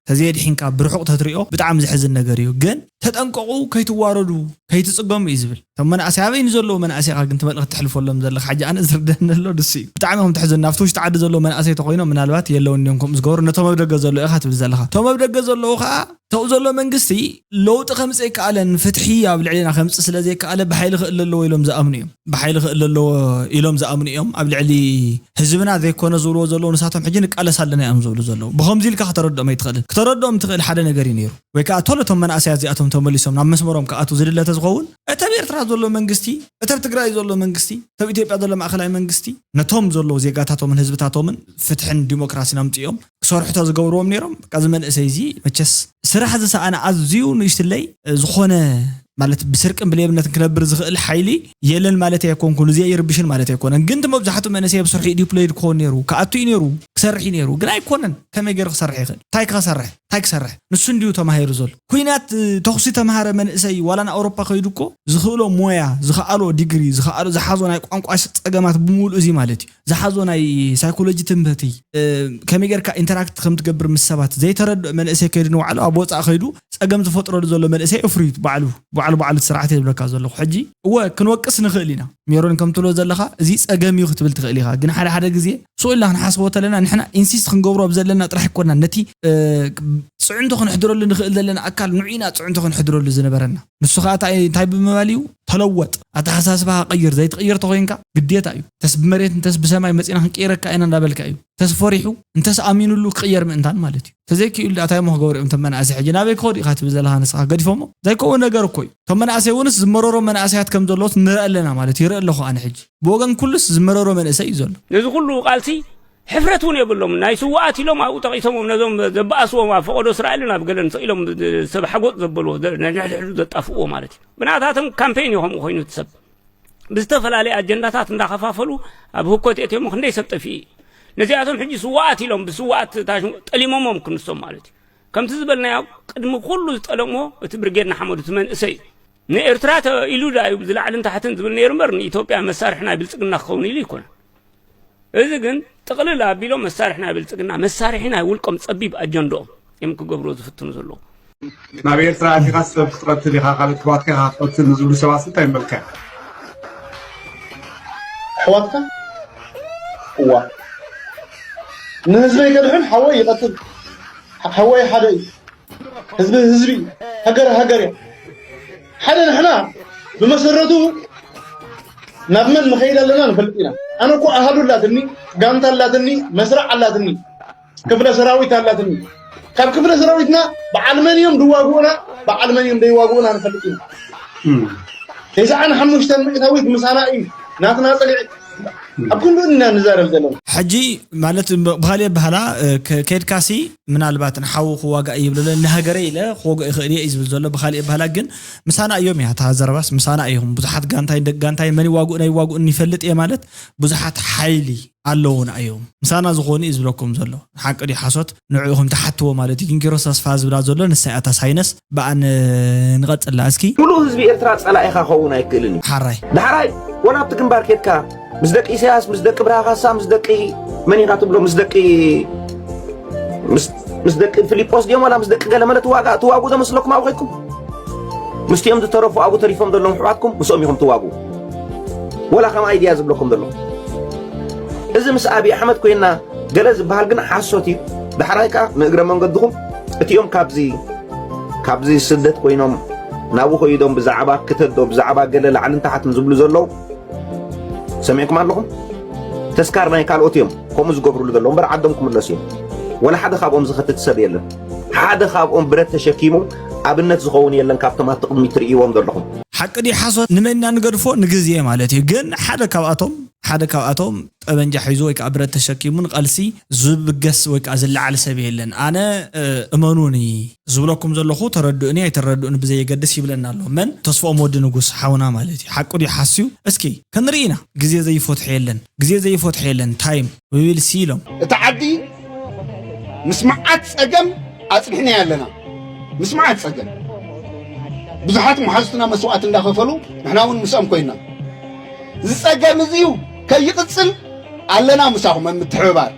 ተዘየድሒንካ ብርሑቕ ተትሪኦ ብጣዕሚ ዘሕዝን ነገር እዩ። ግን ተጠንቀቑ፣ ከይትዋረዱ፣ ከይትፅገሙ እዩ ዝብል። እቶም መናእሰይ ኣበይ ንዘለዉ መናእሰይ ኢኻ ግን ትመልእኽቲ ተሕልፈሎም ዘለኻ? ሕጂ ኣነ ዝርደኒ ዘሎ ንሱ እዩ። ብጣዕሚ ከም ትሕዝን ናብቲ ውሽጢ ዓዲ ዘለዉ መናእሰይ ተኮይኖም ምናልባት የለውን እዮም ከምኡ ዝገብሩ፣ ነቶም ኣብ ደገ ዘለዉ ኢኻ ትብል ዘለኻ። እቶም ኣብ ደገ ዘለዉ ከዓ ተው ዘሎ መንግስቲ ለውጢ ከምፅእ ይከኣለን ፍትሒ ኣብ ልዕሌና ከምፅእ ስለ ዘይከኣለ ብሓይሊ ክእል ኣለዎ ኢሎም ዝኣምኑ እዮም። ብሓይሊ ክእል ኣለዎ ኢሎም ዝኣምኑ እዮም። ኣብ ልዕሊ ህዝብና ዘይኮነ ዝብልዎ ዘለዉ ንሳቶም ሕጂ ንቃለስ ኣለና እዮም ዝብሉ ዘለዉ። ብኸምዚ ኢልካ ከተረድኦም ኣይትኽእልን። ክተረድኦም ትኽእል ሓደ ነገር እዩ ነይሩ። ወይ ከዓ ቶሎ እቶም መናእሰያት እዚኣቶም ተመሊሶም ናብ መስመሮም ክኣትዉ ዝድለ ተዝኸውን እቲ ኣብ ኤርትራ ዘሎ መንግስቲ፣ እቲ ኣብ ትግራይ ዘሎ መንግስቲ፣ እቲ ኣብ ኢትዮጵያ ዘሎ ማእኸላይ መንግስቲ ነቶም ዘለዉ ዜጋታቶምን ህዝብታቶምን ፍትሕን ዲሞክራሲን ኣምፅኦም ክሰርሑ ተዝገብርዎም ነይሮም። በቃ እዚ መንእሰይ እዚ መቸስ ስራሕ ዝሰኣነ ኣዝዩ ንእሽትለይ ዝኾነ ማለት ብስርቅን ብሌብነትን ክነብር ዝኽእል ሓይሊ የለን ማለት ኣይኮንኩን። እዚ ኣይርብሽን ማለት ኣይኮነን። ግን እቲ መብዛሕትኡ መንእሰይ ኣብ ስርሑ ዲፕሎይድ ክኸውን ነይሩ፣ ክኣቱ እዩ ነይሩ፣ ክሰርሕ እዩ ነይሩ። ግን ኣይኮነን። ከመይ ገይሩ ክሰርሕ ይኽእል? እንታይ ክሰርሕ? እንታይ ክሰርሕ? ንሱ እንድዩ ተማሂሩ ዘሎ። ኩናት ተኹሲ ተማሃረ መንእሰይ ዋላ ንኣውሮፓ ከይዱ እኮ ዝኽእሎ ሞያ፣ ዝኽኣሎ ዲግሪ፣ ዝኽኣሎ ዝሓዞ ናይ ቋንቋ ጸገማት ብምሉእ እዚ ማለት እዩ። ዝሓዞ ናይ ሳይኮሎጂ ትምህርቲ ከመይ ጌርካ ኢንተራክት ከም ትገብር ምስ ሰባት ዘይተረድኦ መንእሰይ ከይዱ ንባዕሉ ኣብ ወፃእ ከይዱ ፀገም ዝፈጥረሉ ዘሎ መንእሰይ እፍርዩት ባዕሉ ባዕሉ ባዕሉ እቲ ስርዓት የብለካ ዘለኹ ሕጂ እወ ክንወቅስ ንኽእል ኢና ሜሮን ከም ትብሎ ዘለኻ እዚ ፀገም እዩ ክትብል ትኽእል ኢኻ ግን ሓደ ሓደ ግዜ ስኡ ኢልና ክንሓስቦ ተለና ንሕና ኢንሲስት ክንገብሮ ኣብ ዘለና ጥራሕ ይኮና ነቲ ፅዕንቶ ክንሕድረሉ ንኽእል ዘለና ኣካል ንዑ ኢና ፅዕንቶ ክንሕድረሉ ዝነበረና ንሱ ከዓ እንታይ ብምባል እዩ ተለወጥ ኣተሓሳስባኻ ቀይር ዘይትቕይር ተኾይንካ ግዴታ እዩ ተስ ብመሬት እንተስ ብሰማይ መፂና ክንቀይረካ ኢና እንዳበልካ እዩ ተስ ፈሪሑ እንተስ ኣሚኑሉ ክቕየር ምእንታን ማለት እዩ ተዘይክእሉ ዳኣ እንታይ እሞ ክገብሩ እዮም እቶም መናእሰይ ሕጂ ናበይ ክኸዱ ኢኻ ትብል ዘለኻ ንስኻ ገዲፎሞ ዘይከውን ነገር እኮ እዩ እቶም መናእሰይ እውንስ ዝመረሮም መናእሰያት ከም ዘለዎስ ንርኢ ኣለና ማለት ይርኢ ኣለኹ ኣነ ሕጂ ብወገን ኩሉስ ዝመረሮ መንእሰይ እዩ ዘሎ ነዚ ኩሉ ቃልሲ ሕፍረት እውን የብሎም ናይ ስዋኣት ኢሎም ኣብኡ ጠቂሶሞም ነዞም ዘበኣስዎም ኣብ ፈቀዶ እስራኤልን ኣብ ገለን ሰቂሎም ሰብ ሓጎጥ ዘበልዎ ነንሕድሕዱ ዘጣፍእዎ ማለት እዩ ብናታቶም ካምፔን እዩ ከምኡ ኮይኑ እቲ ሰብ ብዝተፈላለየ ኣጀንዳታት እንዳኸፋፈሉ ኣብ ህኮት እትዮሞ ክንደይ ሰብ ጠፊኡ እዩ ነዚኣቶም ሕጂ ስዋኣት ኢሎም ብስዋኣት ጠሊሞሞም ክንሶም ማለት እዩ ከምቲ ዝበልናዮ ቅድሚ ኩሉ ዝጠለምዎ እቲ ብርጌድ ንሓመዱ እቲ መንእሰይ እዩ ንኤርትራ ኢሉ ዳ እዩ ዝላዕልን ታሕትን ዝብል ነይሩ እምበር ንኢትዮጵያ መሳርሒ ናይ ብልፅግና ክኸውን ኢሉ ይኮነ እዚ ግን ጥቕልል ኣቢሎም መሳርሒ ናይ ብልፅግና መሳርሒ ናይ ውልቆም ፀቢብ ኣጀንድኦም እዮም ክገብርዎ ዝፍትኑ ዘለዉ ናብ ኤርትራ ኣቲኻ ሰብ ክትቐትል ኢኻ ካልእ ክባትካ ኢኻ ክትቐትል ንዝብሉ ሰባት እንታይ መልካ ኣሕዋትካ እዋ ንህዝበይ ከድሕን ሓወይ ይቐትል ሓወይ ሓደ እዩ ህዝቢ ህዝቢ እዩ ሃገር ሃገር እያ ሓደ ንሕና ብመሰረቱ ናብ መን ንኸይድ ኣለና ንፈልጥ ኢና ኣነ እኮ ኣሃዱ ኣላትኒ ጋንታ ኣላትኒ መስራዕ ኣላትኒ ክፍለ ሰራዊት ኣላትኒ ካብ ክፍለ ሰራዊትና በዓል መን እዮም ድዋግኡና በዓል መን እዮም ደይዋግኡና ንፈልጥ ኢና ተስዓን ሓሙሽተን ሚእታዊት ምሳና እዩ ናትና ፅልዒ ኣብ ክንዱ ኢና ንዛረብ ዘለና። ሕጂ ማለት ብካሊእ ኣባህላ ከድካሲ ምናልባት ንሓዉ ክዋጋእ ይብለለ ንሃገረ ኢለ ክወግኦ ይኽእል እየ እዩ ዝብል ዘሎ። ብካሊእ ኣባህላ ግን ምሳና እዮም እያ እታ ዘረባስ ምሳና እዮም። ብዙሓት ጋንታይ ደቂ ጋንታይ መን ይዋግኡን ኣይዋግኡን ይፈልጥ እየ ማለት ብዙሓት ሓይሊ ኣለዉና እዮም ምሳና ዝኾኑ እዩ ዝብለኩም ዘሎ። ሓቂ ድዩ ሓሶት ንዕኡ ከም ትሓትዎ ማለት እዩ። ግን ኪሮስ ተስፋ ዝብላ ዘሎ ንሳ እያ እታ ሳይነስ ብኣን ንቐጽላ እስኪ። ሙሉእ ህዝቢ ኤርትራ ጸላኢኻ ክኸውን ኣይክእልን እዩ። ሓራይ ዳሕራይ ወላ ኣብቲ ግንባር ኬድካ ምስ ደቂ ኢሳያስ ምስ ደቂ ብርሃ ካሳ ምስ ደቂ መን ኢኻ ትብሎ ምስ ደቂ ምስ ደቂ ፊሊጶስ ድዮም ዋላ ምስ ደቂ ገለመለ ትዋጋ ትዋጉ ዶ መስለኩም ኣብኡ ኸድኩም ምስቲኦም ዝተረፉ ኣብኡ ተሪፎም ዘለዎም ኣሕዋትኩም ምስኦም ኢኹም ትዋጉ። ወላ ከም ኣይድያ ዝብለኩም ዘሎ እዚ ምስ ኣብይ ኣሕመድ ኮይና ገለ ዝበሃል ግን ሓሶት እዩ። ዳሕራይ ከኣ ንእግረ መንገድኹም እቲኦም ካብዚ ካብዚ ስደት ኮይኖም ናብኡ ከይዶም ብዛዕባ ክተዶ ብዛዕባ ገለ ላዕልን ታሕትን ዝብሉ ዘለዉ ሰሚዕኩም ኣለኹም። ተስካር ናይ ካልኦት እዮም ከምኡ ዝገብርሉ ዘለዉ እምበር ዓዶም ክምለሱ እዮም። ወላ ሓደ ካብኦም ዝኸትት ሰብ የለን። ሓደ ካብኦም ብረት ተሸኪሙ ኣብነት ዝኸውን የለን ካብቶም ኣብቲ ቅድሚት ትርእይዎም ዘለኹም። ሓቂ ድዩ ሓሶት ንመን ኢና ንገድፎ ንግዜ ማለት እዩ። ግን ሓደ ካብኣቶም ሓደ ካብኣቶም ጠበንጃ ሒዙ ወይ ከዓ ብረት ተሸኪሙ ንቃልሲ ዝብገስ ወይ ከዓ ዝለዓል ሰብ የለን። ኣነ እመኑኒ ዝብለኩም ዘለኹ ተረድኡኒ ኣይተረድኡኒ ብዘየገድስ ይብለና ኣሎ። መን ተስፍኦም ወዲ ንጉስ ሓውና ማለት እዩ። ሓቁ ድዩ ሓስዩ እስኪ ክንርኢ ኢና። ግዜ ዘይፈትሖ የለን ግዜ ዘይፈትሖ የለን time we will see ኢሎም። እታ ዓዲ ምስ መዓት ፀገም ኣፅኒሕናያ ኣለና። ምስ መዓት ፀገም ብዙሓት መሓዙትና መስዋእቲ እንዳኸፈሉ ንሕና እውን ምስኦም ኮይና እዚ ፀገም እዚ እዩ ከይቕፅል ኣለና ምሳኹም ኣብ ምትሕብባር።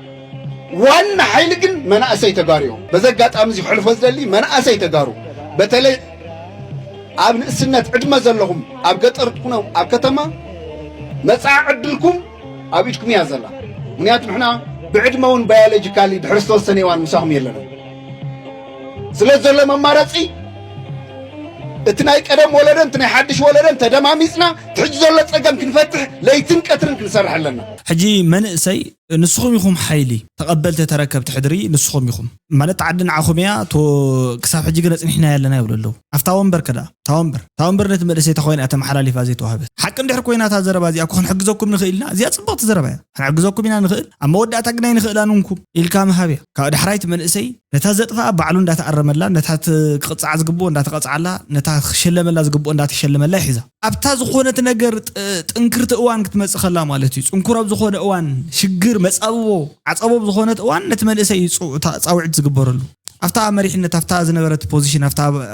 ዋና ሓይሊ ግን መናእሰይ ተጋሩ እዮም። በዚ ኣጋጣሚ እዚ ክሕልፎ ዝደሊ መናእሰይ ተጋሩ በተለይ ኣብ ንእስነት ዕድመ ዘለኹም ኣብ ገጠር ትኹኑ ኣብ ከተማ መፃኢ ዕድልኩም ኣብ ኢድኩም እያ ዘላ። ምክንያቱ ንሕና ብዕድመ እውን ባዮሎጂካሊ ድሕሪ ዝተወሰነ እዋን ምሳኹም የለና። ስለ ዘሎ መማረፂ እቲ ናይ ቀደም ወለደን እቲ ናይ ሓድሽ ወለደን ተደማሚፅና እቲ ሕጂ ዘሎ ፀገም ክንፈትሕ ለይትን ቀትርን ክንሰርሕ ኣለና። ሕጂ መንእሰይ ንስኹም ኢኹም ሓይሊ ተቐበልቲ ተረከብቲ ሕድሪ ንስኹም ኢኹም ማለት ዓዲ ንዓኹም እያ ቶ ክሳብ ሕጂ ግን ኣፅኒሕና ያለና ይብሉ ኣለዉ። ኣብታ ወንበር ከዳ እታ ወንበር እታ ወንበር ነቲ መንእሰይ እታ ኮይና እያ ተመሓላሊፋ ዘይተዋህበት ሓቂ እንድሕር ኮይና እታ ዘረባ እዚኣ እኮ ክንሕግዘኩም ንኽእል ኢና። እዚኣ ፅብቕቲ ዘረባ እያ። ክንሕግዘኩም ኢና ንኽእል ኣብ መወዳእታ ግን ኣይንኽእላን እንኩም ኢልካ ምሃብ እያ። ካብ ዳሕራይቲ መንእሰይ ነታ ዘጥፍኣ ባዕሉ እንዳተኣረመላ ነታ ክቕፃዓ ዝግብኦ እንዳተቐፅዓላ ነታ ክሸለመላ ዝግብኦ እንዳተሸለመላ ይሒዛ ኣብታ ዝኾነት ነገር ጥንክርቲ እዋን ክትመፅእ ከላ ማለት እዩ። ፅንኩር ኣብ ዝኾነ እዋን ሽግር መፃብቦ ዓፀቦ ኣብ ዝኾነት እዋን ነቲ መንእሰይ እዩ ፃውዒት ዝግበረሉ። ኣብታ መሪሕነት ኣብታ ዝነበረት ፖዚሽን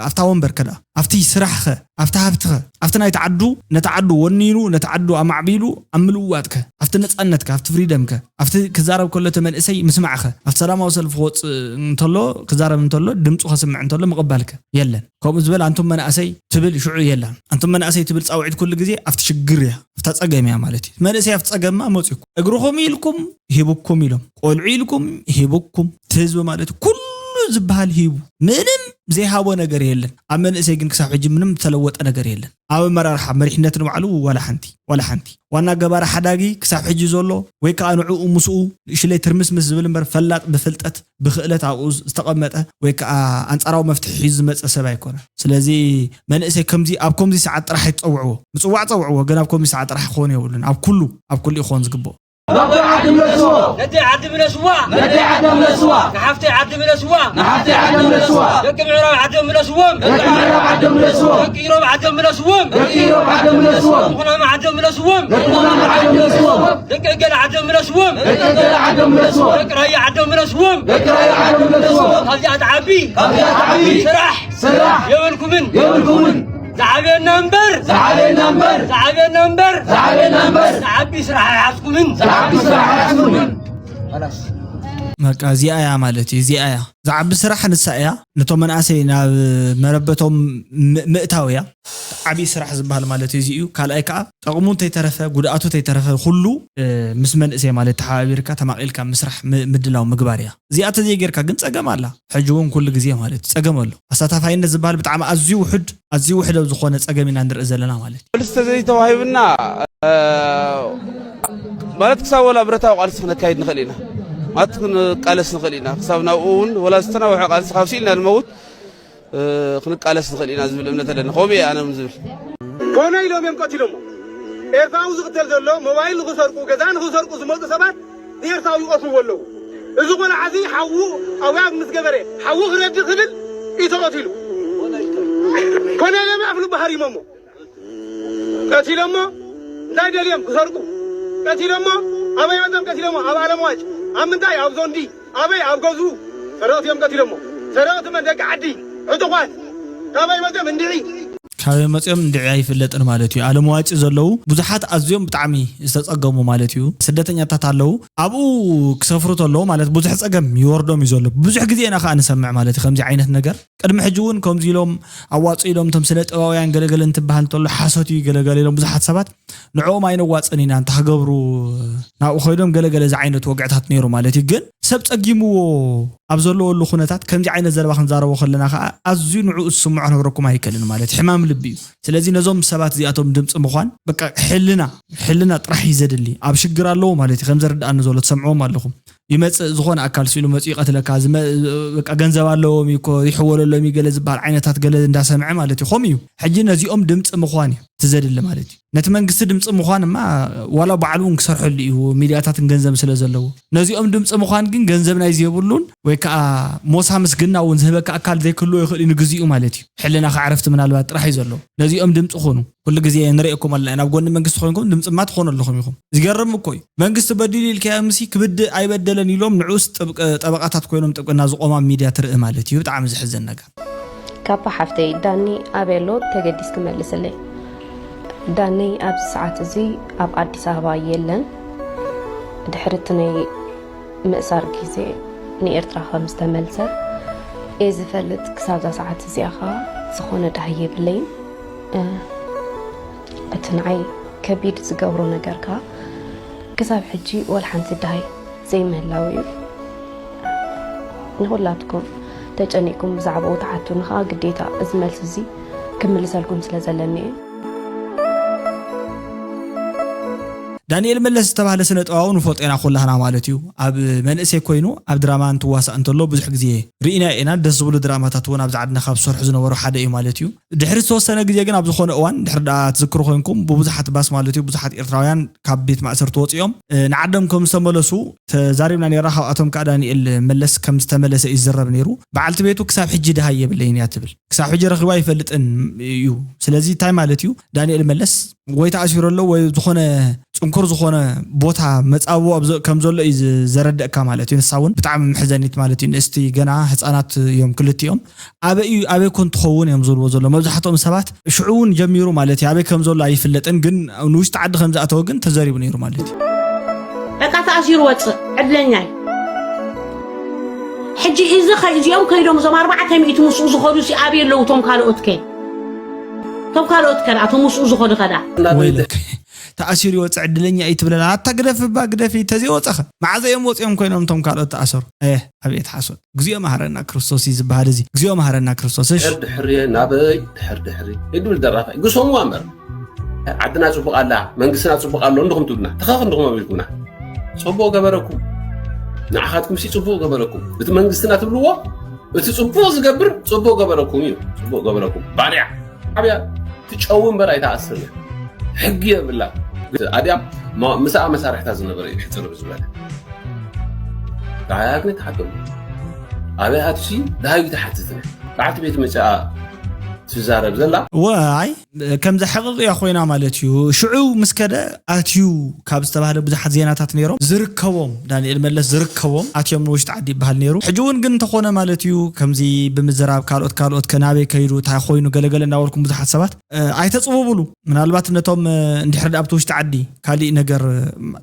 ኣብታ ወንበር ከ ኣብቲ ስራሕ ኸ ኣብቲ ሃብቲ ኸ ኣብቲ ናይቲ ዓዱ ነቲ ዓዱ ወኒኑ ነቲ ዓዱ ኣማዕቢሉ ኣብ ምልውዋጥ ከ ኣብቲ ነፃነት ከ ኣብቲ ፍሪደም ከ ኣብቲ ክዛረብ ከሎ እቲ መንእሰይ ምስማዕ ኸ ኣብቲ ሰላማዊ ሰልፊ ክወፅእ እንተሎ ክዛረብ እንተሎ ድምፁ ከስምዕ እንተሎ ምቕባል ከ የለን። ከምኡ ዝበል ኣንቱም መናእሰይ ትብል ሽዑ የላን። ኣንቱም መናእሰይ ትብል ፃውዒት ኩሉ ግዜ ኣብቲ ሽግር እያ ኣብታ ፀገም እያ ማለት እዩ። መንእሰይ ኣብቲ ፀገምማ መፅዩ እግርኹም ኢልኩም ሂብኩም ኢሎም ቆልዑ ኢልኩም ሂብኩም እቲ ህዝቢ ማለት ኩሉ ዝበሃል ሂቡ ምንም ዘይሃቦ ነገር የለን። ኣብ መንእሰይ ግን ክሳብ ሕጂ ምንም ዝተለወጠ ነገር የለን። ኣብ ኣመራርሓ መሪሕነት ንባዕሉ ዋላ ሓንቲ ዋላ ሓንቲ ዋና ገባሪ ሓዳጊ ክሳብ ሕጂ ዘሎ ወይ ከዓ ንዕኡ ምስኡ ንእሽለይ ትርምስምስ ዝብል እምበር ፈላጥ ብፍልጠት ብክእለት ኣብኡ ዝተቐመጠ ወይ ከዓ ኣንፃራዊ መፍትሒ ሒዙ ዝመፀ ሰብ ኣይኮነን። ስለዚ መንእሰይ ከምዚ ኣብ ከምዚ ሰዓት ጥራሕ ኣይትፀውዕዎ። ምፅዋዕ ፀውዕዎ ግን ኣብ ከምዚ ሰዓት ጥራሕ ክኾን የብሉን። ኣብ ኩሉ ኣብ ኩሉ ክኾን ዝግብኦ። ነደይ ዓዲ ምለስዎ። ነደይ ዓዲ ምለስዋ። ነደይ ዓዲ ምለስዋ። ንሓፍተይ ዓዲ ምለስዋ። ንሓፍተይ ዓዲ ምለስዋ። ደቂ ምዕራብ ዓዲ ምለስዎም። ደቂ ምዕራብ ዓዲ ምለስዎም። ደቂ ኢሮብ ዓዲ ምለስዎም። ደቂ ኢሮብ ዓዲ ምለስዎም። ደቂ ኩናማ ዓዲ ምለስዎም። ደቂ ኩናማ ዓዲ ምለስዎም። ደቂ እገለ ዓዲ ምለስዎም። ደቂ እገለ ዓዲ ምለስዎም። ደቂ ራያ ዓዲ ምለስዎም። ደቂ ራያ ዓዲ ምለስዎም። ካብዚኣ ትዓቢ። ካብዚኣ ትዓቢ። ስራሕ። ስራሕ። የብልኩምን። የብልኩምን። ዝዓበየና እምበር ዝዓበየና እምበር ዝዓበየና እምበር ዝዓበየና እምበር ዝዓቢ ስራሕ ኣይሓዝኩምን ዝዓቢ ስራሕ ኣይሓዝኩምን። በቃ እዚኣ እያ ማለት እዩ። እዚኣ እያ ዝዓቢ ስራሕ ንሳ እያ። ነቶም መናእሰይ ናብ መረበቶም ምእታው እያ። ዓብዪ ስራሕ ዝበሃል ማለት እዩ እዚ እዩ። ካልኣይ ከዓ ጠቕሙ እንተይተረፈ ጉድኣቱ እንተይተረፈ ኩሉ ምስ መንእሰይ ማለት ተሓባቢርካ ተማቒልካ ምስራሕ ምድላው ምግባር እያ። እዚኣ ተዘይጌርካ ግን ፀገም ኣላ። ሕጂ እውን ኩሉ ግዜ ማለት እዩ ፀገም ኣሎ። ኣሳታፋይነት ዝበሃል ብጣዕሚ ኣዝዩ ውሑድ ኣዝዩ ውሕድ ኣብ ዝኾነ ፀገም ኢና ንርኢ ዘለና ማለት እዩ። መልሲ ተዘይተዋሂብና ማለት ክሳብ ወላ ብረታዊ ቃልሲ ክነካይድ ንኽእል ኢና ማለት ክንቃለስ ንኽእል ኢና። ክሳብ ናብኡ እውን ወላ ዝተናውሐ ቃልሲ ካብ ስኢልና ንመውት ክንቃለስ ንኽእል ኢና ዝብል እምነት ኣለኒ። ከምኡ እየ ኣነ እውን ዝብል። ኮነ ኢሎም እዮም ቀቲሎሞ። ኤርትራዊ ዝቕተል ዘሎ ሞባይል ንኽሰርቁ፣ ገዛ ንኽሰርቁ ዝመፁ ሰባት ንኤርትራዊ ይቐትልዎ ኣለዉ። እዚ ቆልዓ እዚ ሓዉ ኣውያት ምስ ገበረ፣ ሓዉ ክረዲ ክብል እዩ ተቐቲሉ። ኮነ ኢሎም ኣፍ ልቡ ሃሪሞሞ። ቀቲሎሞ። እንታይ ደልዮም ክሰርቁ? ቀቲሎሞ። ኣበይ መፅዮም ቀቲሎሞ? ኣብ ኣለምዋጭ። ኣብ ምንታይ? ኣብ ዞንዲ። ኣበይ? ኣብ ገዝኡ። ሰረቕቲ እዮም ቀቲሎሞ። ሰረቕቲ መን? ደቂ ዓዲ። ዕጡቋት። ካበይ መፅዮም? እንድዒ። ካበይ መፅዮም እንድዒ ኣይፍለጥን ማለት እዩ። ኣለምዋጭ ዘለዉ ብዙሓት ኣዝዮም ብጣዕሚ ዝተፀገሙ ማለት እዩ። ስደተኛታት ኣለዉ። ኣብኡ ክሰፍሩ ተለዉ ማለት ብዙሕ ፀገም ይወርዶም እዩ ዘሎ። ብዙሕ ግዜ ኢና ከዓ ንሰምዕ ማለት እዩ ከምዚ ዓይነት ነገር። ቅድሚ ሕጂ እውን ከምዚ ኢሎም ኣዋፅኡ ኢሎም እቶም ስነ ጥበባውያን ገለገለ እንትበሃል እንተሎ ሓሶት እዩ ገለገለ ኢሎም ብዙሓት ሰባት ንዕኦም ኣይነዋፅን ኢና እንተ ክገብሩ ናብኡ ኮይዶም ገለገለ ዝዓይነቱ ወግዕታት ነይሩ ማለት እዩ። ግን ሰብ ፀጊምዎ ኣብ ዘለወሉ ኩነታት ከምዚ ዓይነት ዘረባ ክንዛረቦ ከለና ከዓ ኣዝዩ ንዕኡ ዝስምዖ ክነግረኩም ኣይክእልን ማለት እዩ። ሕማም ልቢ እዩ። ስለዚ ነዞም ሰባት እዚኣቶም ድምፂ ምዃን በቃ ሕልና ሕልና ጥራሕ እዩ ዘድሊ። ኣብ ሽግር ኣለዎ ማለት እዩ። ከም ዘረድኣኒ ዘሎ ትሰምዕዎም ኣለኹም። ይመጽእ ዝኾነ ኣካል ስኢሉ መጺኡ ይቐትለካ፣ ዝመ-፣ በቃ ገንዘብ ኣለዎም እዩ እኮ፣ ይሕወለሎም እዩ ገለ ዝበሃል ዓይነታት ገለ እንዳሰምዐ ማለት እዩ። ከምኡ እዩ። ሕጂ ነዚኦም ድምጺ ምዃን እዩ እቲ ዘድሊ ማለት እዩ። ነቲ መንግስቲ ድምጺ ምዃን እማ ዋላ ባዕሉ እውን ክሰርሐሉ እዩ፣ ሚድያታትን ገንዘብ ስለ ዘለዎ። ነዚኦም ድምጺ ምዃን ግን ገንዘብ ናይ ዘይብሉን ወይ ከዓ ሞሳ ምስግና እውን ዝህበካ ኣካል ዘይክህልዎ ይኽእል እዩ ንግዚኡ ማለት እዩ። ሕልናኻ ዕረፍቲ ምናልባት ጥራሕ እዩ ዘለዎ። ነዚኦም ድምጺ ኩኑ። ኩሉ ግዜ ንርእየኩም ኣለና ኢና። ኣብ ጎኒ መንግስቲ ኮይንኩም ድምጺ እማ ትኾኑ ኣለኹም ኢኹም። ዝገርም እኮ እዩ። መንግስቲ በዲሉ ኢልካዮ ምሲ ክብድእ ኣይበደለን ኢሎም ንዑስ ጥብቅ-፣ ጠበቃታት ኮይኖም ጥብቅና ዝቆሙ ኣብ ሚድያ ትርኢ ማለት እዩ። ብጣዕሚ ዘሕዝን ነገር። ካባ ሓፍተይ፣ ዳኒ ኣበይ ኣሎ? ተገዲስኪ መልስለይ። ዳኒ ኣብዚ ሰዓት እዚ ኣብ ኣዲስ ኣበባ የለን። ድሕሪ እቲ ናይ ምእሳር ግዜ ንኤርትራ ከም ዝተመልሰ እየ ዝፈልጥ። ክሳብዛ ሰዓት እዚኣ ኸኣ ዝኾነ ዳህይ የብለይን። እ፣ እቲ ንዓይ ከቢድ ዝገብሮ ነገር ከኣ ክሳብ ሕጂ ወላ ሓንቲ ዳህይ ዘይምህላው እዩ። ንኹላትኩም ተጨኒቕኩም ብዛዕባኡ ትሓቱኒ ኸኣ ግዴታ እዚ መልሲ እዚ ክምልሰልኩም ስለ ዘለኒ እየ። ዳንኤል መለስ ዝተባህለ ስነ ጥበባዊ ንፈልጦ ኢና ኩላህና ማለት እዩ። ኣብ መንእሰይ ኮይኑ ኣብ ድራማ እንትዋሳእ እንተሎ ብዙሕ ግዜ ርኢና ኢና። ደስ ዝብሉ ድራማታት እውን ኣብዚ ዓድና ካብ ዝሰርሑ ዝነበሩ ሓደ እዩ ማለት እዩ። ድሕሪ ዝተወሰነ ግዜ ግን ኣብ ዝኾነ እዋን ድሕሪ ደኣ ትዝክሩ ኮይንኩም ብብዙሓት ባስ ማለት እዩ ብዙሓት ኤርትራውያን ካብ ቤት ማእሰርቲ ወፂኦም፣ እ፣ ንዓዶም ከም ዝተመለሱ ተዛሪብና ነይራ። ካብኣቶም ከዓ ዳንኤል መለስ ከም ዝተመለሰ እዩ ዝዝረብ ነይሩ። በዓልቲ ቤቱ ክሳብ ሕጂ ድሃይ የብለይን እያ ትብል። ክሳብ ሕጂ ረኺቡ ኣይፈልጥን እዩ። ስለዚ እንታይ ማለት እዩ? ዳንኤል መለስ ወይ ተኣሲሩ ኣሎ ወይ ዝኾነ ጽንኩር ዝኾነ ቦታ መጻብቦ ኣብ ዘ-፣ ከም ዘሎ እዩ ዝ-፣ ዘረድእካ ማለት እዩ። ንሳ እውን ብጣዕሚ መሕዘኒት ማለት እዩ። ንእስቲ ገና ህጻናት እዮም ክልቲኦም። ኣበይ እዩ፣ ኣበይ ኮን ትኸውን እዮም ዝብልዎ ዘሎ። መብዛሕትኦም ሰባት ሽዑ እውን ጀሚሩ ማለት እዩ። ኣበይ ከም ዘሎ ኣይፍለጥን፣ ግን ንውሽጢ ዓዲ ከም ዝኣተወ ግን ተዘሪቡ ነይሩ ማለት እዩ። በቃ ተኣሲሩ ወፅእ፣ ዕድለኛ እዩ። ሕጂ እዚ ኸ-፣ እዚኦም ከይዶም እዞም ኣርባዕተ ሚእቲ ምስኡ ዝኸዱ ሲ ኣበይ ኣለዉ? እቶም ካልኦት ከ? እቶም ካልኦት ከ? እቶም ምስኡ ዝኸዱ ኸዳ? ወይለክ፣ ተኣሲሩ ይወፅእ ዕድለኛ እዩ ትብለና። ኣታ ግደፍ እባ ግደፊ፣ ተዘይወፀኸ። መዓዘ እዮም ወፂኦም ኮይኖም እቶም ካልኦት ተኣሰሩ? ኤ፣ ኣቤት ሓሶት። እግዚኦ መሃረና ክርስቶስ እዩ ዝበሃል እዚ። እግዚኦ መሃረና ክርስቶስ። እሽ። ድሕር ድሕር እየ፣ ናበይ ድሕር ድሕር እየ? ይድብል ደራፋይ። ግሶምዋ እምበር። ዓድና ጽቡቕ ኣላ፣ መንግስትና ጽቡቕ ኣሎ እንድኹም ትብሉና። ተኸኽ እንድኹም ኣቢልኩምና። ጽቡቕ ገበረኩም። ንዓኻትኩም ሲ ጽቡቕ ገበረኩም። እቲ መንግስትና ትብልዎ፣ እቲ ጽቡቕ ዝገብር ጽቡቕ ገበረኩም እዩ። ጽቡቕ ገበረኩም። ባርያ። ዓብያ ትጨው እምበር ኣይተኣስርን። ሕጊ የብላ። ኣድያም ማ-፣ ምሳኣ መሳርሕታ ዝነበረ እዩ ሕጽር ዝበለ። ደሃያ ግን ትሓቶም። ኣበይ ኣትሲ ደሃዩ ትሓትት። በዓልቲ ቤት መጽኣ ትዛረብ ዘላ። ዋይ፣ ከምዛ ሕቕቕ እያ ኮይና ማለት እዩ። ሽዑ ምስ ከደ ኣትዩ ካብ ዝተባህለ ብዙሓት ዜናታት ነይሮም። ዝርከቦም፣ ዳንኤል መለስ ዝርከቦም ኣትዮም ንውሽጢ ዓዲ ይበሃል ነይሩ። ሕጂ እውን ግን እንተኾነ ማለት እዩ፣ ከምዚ ብምዝራብ ካልኦት፣ ካልኦት ከናበይ ከይዱ፣ እንታይ ኮይኑ፣ ገለገለ እናበልኩም ብዙሓት ሰባት፣ እ፣ ኣይተጽብብሉ። ምናልባት ነቶም፣ እ፣ እንድሕር ደኣ ኣብቲ ውሽጢ ዓዲ ካሊእ ነገር፣ እ፣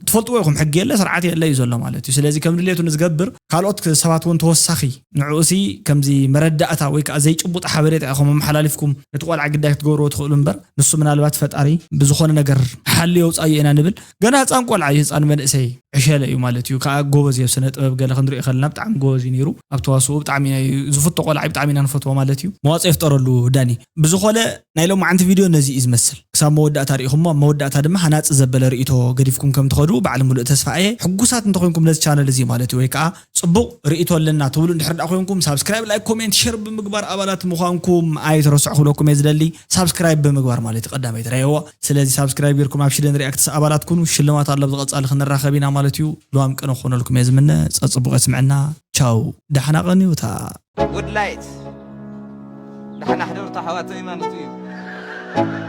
ትፈልጥዎ ኢኹም፣ ሕጊ የለ፣ ስርዓት የለ እዩ ዘሎ ማለት እዩ። ስለዚ ከም ድሌቱ ንዝገብር፣ ካልኦት ሰባት እውን ተወሳኺ ንዕኡሲ ከምዚ መረዳእታ ወይ ከዓ ዘይጭቡጥ ሓበሬታ ኢኹም ኣመሓላሊፍኩም ነቲ ቆልዓ ግዳይ ክትገብርዎ ትኽእሉ እምበር፣ ንሱ ምናልባት ፈጣሪ ብዝኾነ ነገር ሓልዮ የውፅኣዮ ኢና ንብል። ገና ህፃን ቆልዓ እዩ፣ ህፃን መንእሰይ። ዕሸለ እዩ ማለት እዩ። ከዓ ጎበዝ እዩ ኣብ ስነ ጥበብ ገለ ክንሪኦ ከለና ብጣዕሚ ጎበዝ እዩ ነይሩ ኣብ ተዋስኦ ብጣዕሚ እዩ ዝፍቶ ቆልዓ እዩ ብጣዕሚ ኢና ንፈትዎ ማለት እዩ። መዋፅኦ ይፍጠረሉ ዳኒ። ብዝኾነ ናይ ሎማዓንቲ ቪድዮ ነዚ እዩ ዝመስል። ክሳብ መወዳእታ ርኢኹሞ ኣብ መወዳእታ ድማ ሃናፂ ዘበለ ርእይቶ ገዲፍኩም ከም ትኸዱ ባዕሊ ሙሉእ ተስፋ እየ። ሕጉሳት እንተኮይንኩም ነዚ ቻነል እዚ ማለት እዩ ወይ ከዓ ፅቡቕ ርእይቶ ኣለና ትብሉ እንድሕር ዳ ኮይንኩም ሳብስክራይብ ላይክ ኮሜንት ሸር ብምግባር ኣባላት ምዃንኩም ኣይትረስዑ ክብለኩም እየ ዝደሊ። ሳብስክራይብ ብምግባር ማለት እዩ ቀዳመይቲ ረእይዎ። ስለዚ ሳብስክራይብ ጌርኩም ኣብ ሽደን ሪኣክትስ ኣባላት ኩኑ ሽልማት ኣሎ ብዝቐፃሊ ክንራኸብ ኢና ማለት እዩ። ልዋም ቅነ ክኾነልኩም እየ ዝምነ። ፀፅቡቕ የስምዐና። ቻው። ዳሕና ቀንዩታ። ጉድ ላይት ዳሕና ሕደሩ ኣሕዋተይ ማለት እዩ።